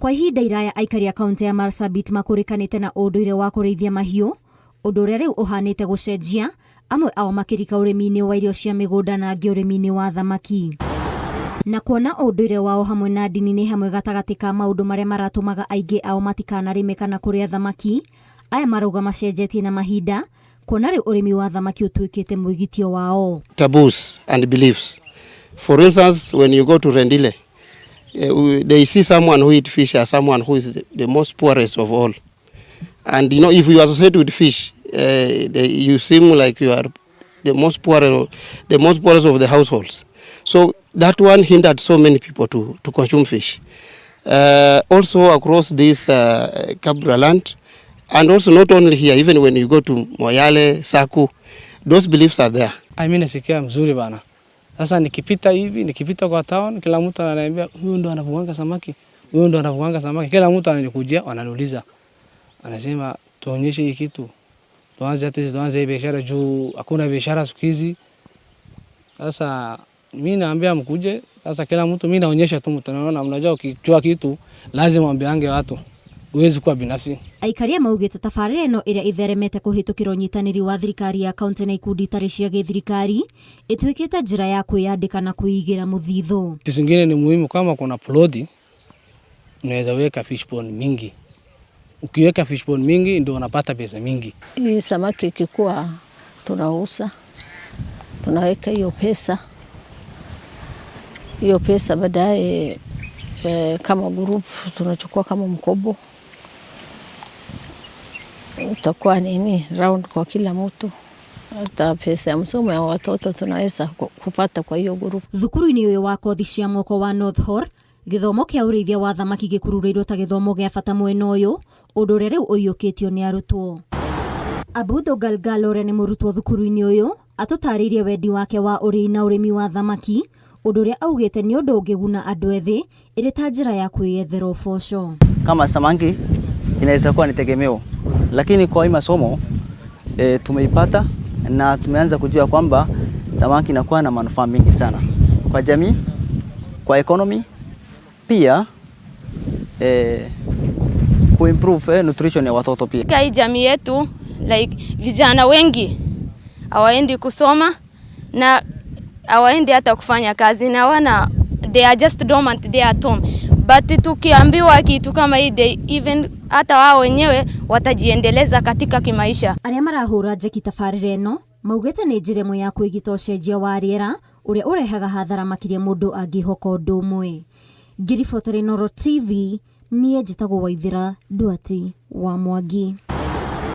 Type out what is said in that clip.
Kwa ihinda iraya aikari a kaunti ya Marsabit makũrĩkanĩte na ũndũire wa kũrĩithia mahiũ, ũndũ ũrĩa rĩu ũhanĩte gũcenjia, amwe ao makĩrika ũrĩmi-inĩ wa irio cia mĩgũnda na angĩ ũrĩmi-inĩ wa thamaki. Na kuona ũndũire wao hamwe na ndini nĩ hamwe gatagatĩ ka maũndũ marĩa maratũmaga aingĩ ao matikanarĩme kana kũrĩa thamaki, aya marauga macenjetie na mahinda, kuona rĩu ũrĩmi wa thamaki ũtuĩkĩte mwĩgitio wao. Taboos and beliefs. For instance, when you go to Rendille, they see someone who eat fish as someone who is the most poorest of all. And if you associate with fish, you seem like you are the most poorest of the households. So that one hindered so many people to consume fish. Also across this Kabra land, and also not only here, even when you go to Moyale, Saku, those beliefs are there. Ai, mimi nasikia mzuri bana. Sasa nikipita hivi, nikipita kwa town, kila mtu ananiambia, "Huyu ndo anavuanga samaki, huyu ndo anavuanga samaki." Kila mtu ananikujia, wananiuliza. Anasema, "Tuonyeshe hii kitu. Tuanze hata tuanze hii biashara juu hakuna biashara siku hizi." Sasa mimi naambia mkuje, sasa kila mtu mimi naonyesha tu mtu anaona, mnajua ukijua kitu lazima uambiange watu. Huwezi kuwa binafsi. Aikaria maugĩte tabarĩra ĩno ĩrĩa ĩtheremete kũhĩtũkĩra ũnyitanĩri wa thirikari ya kaunti na ikundi itarĩ cia gĩthirikari ĩtuĩkĩte njĩra ya kwĩyandĩka na kwĩigĩra mũthithũ. Kitu zingine ni muhimu, kama kuna ploti unaweza weka fish pond mingi. Ukiweka fish pond mingi ndio unapata pesa mingi. Hii samaki ikikuwa tunauza, tunaweka hiyo pesa, hiyo pesa baadaye kama group tunachukua kama mkopo, utakuwa nini round kwa kila mtu, hata pesa ya masomo ya watoto tunaweza kupata kwa hiyo group. Thukuru-inĩ ũyũ wa kothi cia moko wa North Horr, gĩthomo kĩa ũrĩithia wa thamaki gĩkururĩirwo ta gĩthomo gĩa bata mwena ũyũ, ũndũ ũrĩa rĩu ũiyũkĩtio nĩ arutwo. Abudo Galgal ũrĩa nĩ mũrutwo thukuru-inĩ ũyũ atũtarĩirie wendi wake wa ũrĩi na ũrĩmi wa thamaki, ũndũ ũrĩa augĩte nĩ ũndũ ũngĩguna andũ ethĩ ĩrĩ ta njĩra ya kwĩyethera ũboco. Kama samaki inaweza kuwa ni tegemeo, lakini kwa hii masomo tumeipata na tumeanza kujua kwamba samaki inakuwa na manufaa mingi sana kwa jamii, kwa economy pia, kuimprove nutrition ya watoto pia. Katika hii jamii yetu, like, vijana wengi hawaendi kusoma na hawaendi hata kufanya kazi na wana they are just dormant, they are at home, but tukiambiwa kitu kama hii, they even hata wao wenyewe watajiendeleza katika kimaisha. Arĩa marahũra njeki tabarĩra ĩno maugĩte nĩ njĩra ĩmwe ya kwĩgita ũcenjia wa rĩera ũrĩa ũrehaga hathara makĩria mũndũ angĩhoka ũndũ ũmwe. Ngĩribotera Inooro TV, niĩ njĩtagwo Waithĩra Nduati wa Mwangi.